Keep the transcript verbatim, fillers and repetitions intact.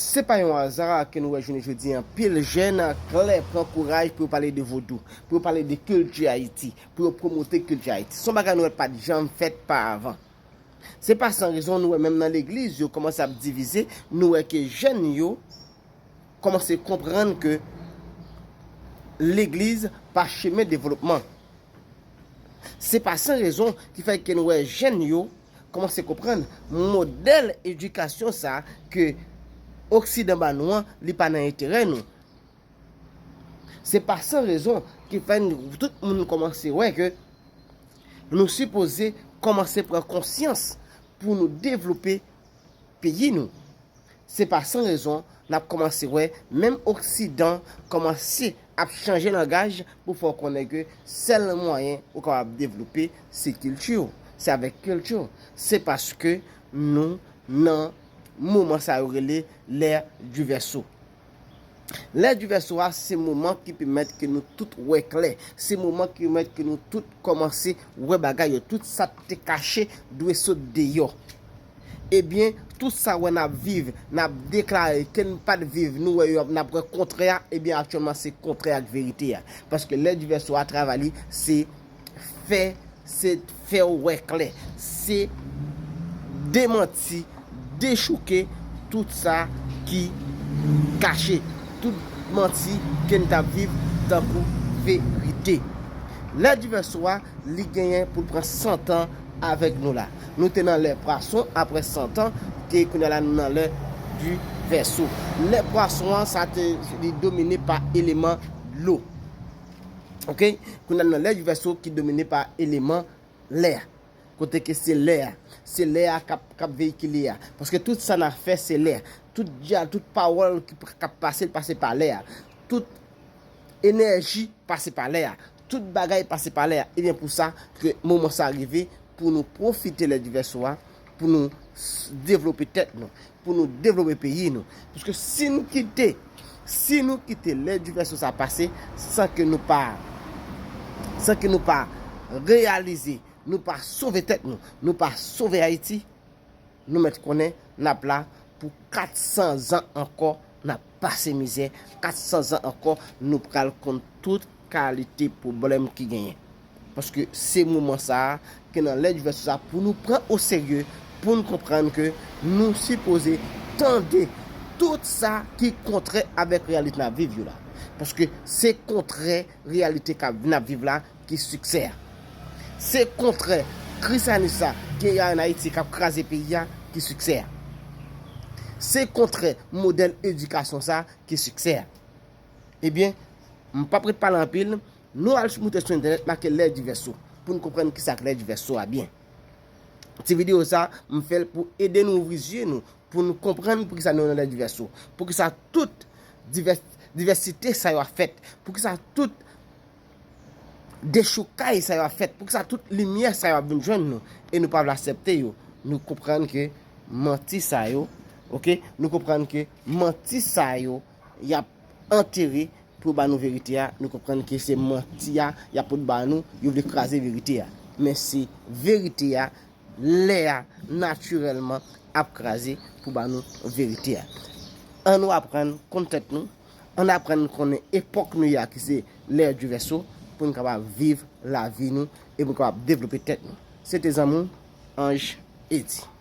Se pa yon aza ke nou wè jounen jodi a anpil jèn klè pran kouraj pou yo pale de vodou, pou yo pale de kilti Ayiti, pou yo pwomote kilti Ayiti. Se yon bagay nou wè pa t janm fèt pa avan. Se pa san rezon nou wè menm nan legliz yo kòmanse ap divize, nou wè ke jèn yo kòmanse konprann ke legliz pa chemen devlopman. Se pa san rezon ki fè ke nou wè jèn yo kòmanse konprann modèl edikasyon sa ke Oksidan ba nou an, li pa nan enterè nou. Se pa san rezon ki fè n-, tout moun kòmanse wè ke nou sipoze kòmanse pran konsyans pou nou devlope peyi nou. Se pa san rezon n ap kòmanse wè menm Oksidan kòmanse ap chanje langaj pou fè w konnen ke sèl mwayen ou kapab devlope se kilti w, se avèk kilti w. Se paske nou nan moman sa yo rele lè di vèso. Lè di vèso a se moman ki pèmèt ke nou tout wè klè, se moman ki pèmèt ke nou tout kòmanse wè bagay yo, tout sa k te kache dwe sot deyò. Ebyen, tout sa wè n ap viv, n ap deklare ke n pa t viv, nou wè yo, n ap wè kontrè a, ebyen aktyèlman se kontrè ak verite a. Paske lè di vèso a travay li, se fè, se fè w wè klè, se demanti, dechouke tout sa ki kache, tout manti ke n t ap viv tankou verite. Lè di vèso a, li genyen pou l pran san tan avèk nou la. Nou te nan lè pwason, apre san tan, ke kounye a la nou nan lè di vèso. Lè pwason an, sa te, li domine pa eleman dlo. Ok? Kounye a nan lè di vèso ki domine pa eleman lè a. Kote ke se lè a. Se lè a k ap, k ap veyikile a. Paske tout sa n ap fè, se lè a. Tout dja, tout pawòl ki, k ap pase, l pase pa lè a. Tout enèji pase pa lè a. Tout bagay pase pa lè a. Ebyen, pou sa, ke moman sa rive, pou nou pwofite lè di vèso a, pou nou s-, devlope tèt nou, pou nou devlope peyi nou. Paske si n kite, si nou kite lè di vèso sa pase, san ke nou pa, san ke nou pa reyalize, nou pa sove tèt nou, nou pa sove Ayiti, nou mèt konnen n ap la pou kat san zan ankò, n ap pase mizè, kat san zan ankò, nou pral konn tout kalite pwoblèm ki genyen. Paske se moman sa a, ke nan lè di vèso sa a, pou nou pran o serye, pou n konprann ke nou sipoze tande tout sa ki kontrè avèk reyalite n ap viv yo la. Paske se kontrè reyalite k ap, n ap viv la ki siksè a. Se kontrè krisyanis la ki ann Ayiti k ap kraze peyi a ki siksè a. Se kontrè modèl edikasyon sa ki siksè a. Ebyen, m p ap ret pale anpil, nou al moute sou entènèt, make lè di vèso, pou n konprann kisa k lè di vèso a byen. Ti videyo sa, m fè l pou ede nou ouvri zye nou, pou nou konprann poukisa nou nan lè di vèso, poukisa tout divès-, divèsite sa yo ap fèt, poukisa tout dechoukay sa yo ap fèt, poukisa tout limyè sa yo ap vin jwenn nou, e nou pa vle aksepte yo. Nou konprann ke manti sa yo, ok, nou konprann ke manti sa yo, y ap antere pou ba nou verite a, nou konprann ke se manti a y ap pot ba nou, yo vle kraze verite a. Men se verite a, lè a, natirèlman, ap kraze pou ba nou verite a. Ann nou aprann konn tèt nou, ann aprann konnen epòk nou ye a ki se lè di vèso, pou n kapab viv lavi nou e pou n kapab devlope tèt nou. Se te zanmi w, Ange Eddy.